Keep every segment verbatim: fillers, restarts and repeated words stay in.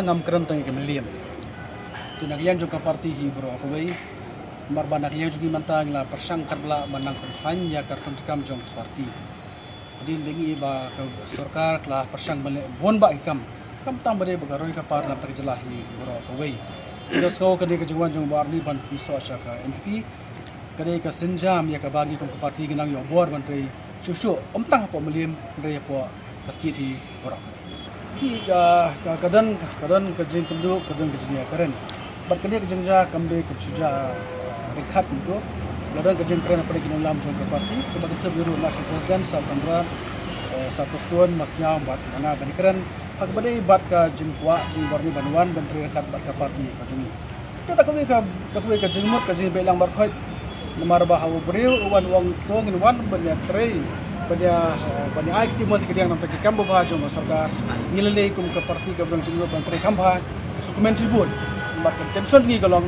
Ngam kren tang ïa ka Mylliem. Te na ka liang jong ka party hi baroh kawei. Namar ba na ka liang jong ngi mynta ngi la pyrshang katba lah ban nang pynkhlaiñ ïa ka rukom treikam jong ka party. Hadien ba ngi i ba ka sorkar ka la pyrshang ban leh bun bah ki kam. Kam tang ba dei ba ka roi ka par na ka jylla hi baroh kawei. Te nga sngew ka dei ka jingwan jong u Bah Arni ban pynsoh sha ka N P P. Ka dei ka sienjam ïa kaba ngi kum ka party ngi nang ïoh bor ban trei shuh shuh, ym tang hapoh Mylliem hynrei hapoh ka state hi baroh. Ki, ah, ka, ka don, ka don ka jingkynduh, ka don ka jingïakren. Bad kane ka jingjia kam dei ka shu jia, ah, ryngkat kumto. La don ka jingkren hapdeng ki nongïalam jong ka party, kaba kynthup ïa u National President Sir Conrad, eh, Sir Prestone Massniawng bad nga ban ïakren ha kaba dei bad ka jingkwah jong u Bah Arni ban wan ban trei ryngkat bad ka party ka jong ngi. Te da kawei ka, da kawei ka jingmut, ka jingbeh lang baroh khoit. Namar ba haba u briew u wan u ong to ngin wan ban ïatrei, ban ïa, ban ïa ai kti mon kti kadiang na ka bynta ki kam babha jong ka sorkar. Ngi lei lei kum ka party ka ba don jingmut ban trei kham bha, sngewkmen shibun. Namar ka intention ngi ka long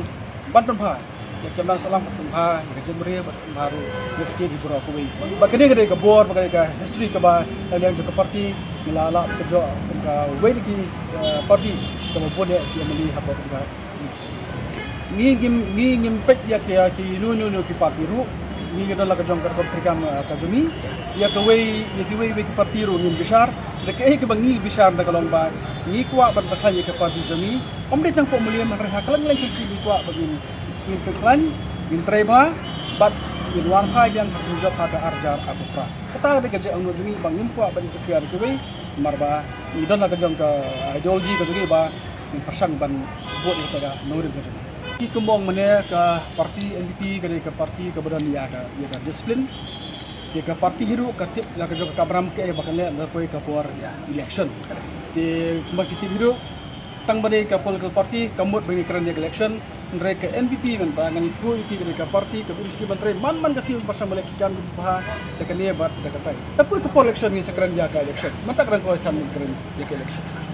ban pynbha ïa ka imlang sahlang, ban pynbha ïa ka jaitbynriew, ban pynbha ruh ïa ka state hi baroh kawei. Bad kane ka dei ka bor, bad ka dei ka history kaba na ka liang jong ka party ngi la lah ban kynjoh kum kawei na ki, eh, party kaba bun ïa ki M L A hapoh ka Ngi ngim, ngi ngim peit ïa ki, ïa ki no no no ki party ruh. Ngi ngi don la ka jong ka rukom treikam, eh, ka jong ngi. Ïa kawei, ïa kiwei wei ki party ruh ngim bishar. Da kaei kaba ngi bishar da ka long ba ngi kwah ban pynkhlaiñ ïa ka party jong ngi. Ym dei tang hapoh Mylliem hynrei ha kylleng kylleng constituency ngi kwah ba ngin, ngin pynkhlaiñ, ngin trei bha bad ngin wan phai biang ha ka jingjop ha ka ar hajar arphew phra. Kata ka dei ka jingangnud jong ngi ba ngim kwah ban interfere ïa kiwei. Namar ba ngi don la ka jong ka ideology ka jong ngi ba ngi pyrshang ban vote ïa kata ka nongrim ka jong ngi. Ki kumba ong mynne ka party N P P ka dei ka party kaba don ïa ka, ïa ka discipline. Te ka party hi ruh ka tip la ka jong ka kamram kaei ba kan leh na poi ka por election. Te kumba phi tip hi ruh tang ba dei ka political party ka mut ba ngi kren ïa ka election. Hynrei ka N P P mynta ngan ïathuh ïa phi ka dei ka party kaba im sniew ban trei man man ka sngi ban pyrshang ban leh ki kam kiba bha da kane bad da katai. Ta poi ka por election ngin sa kren ïa ka election. Mynta ka dang kawei than ban kren ïa ka election.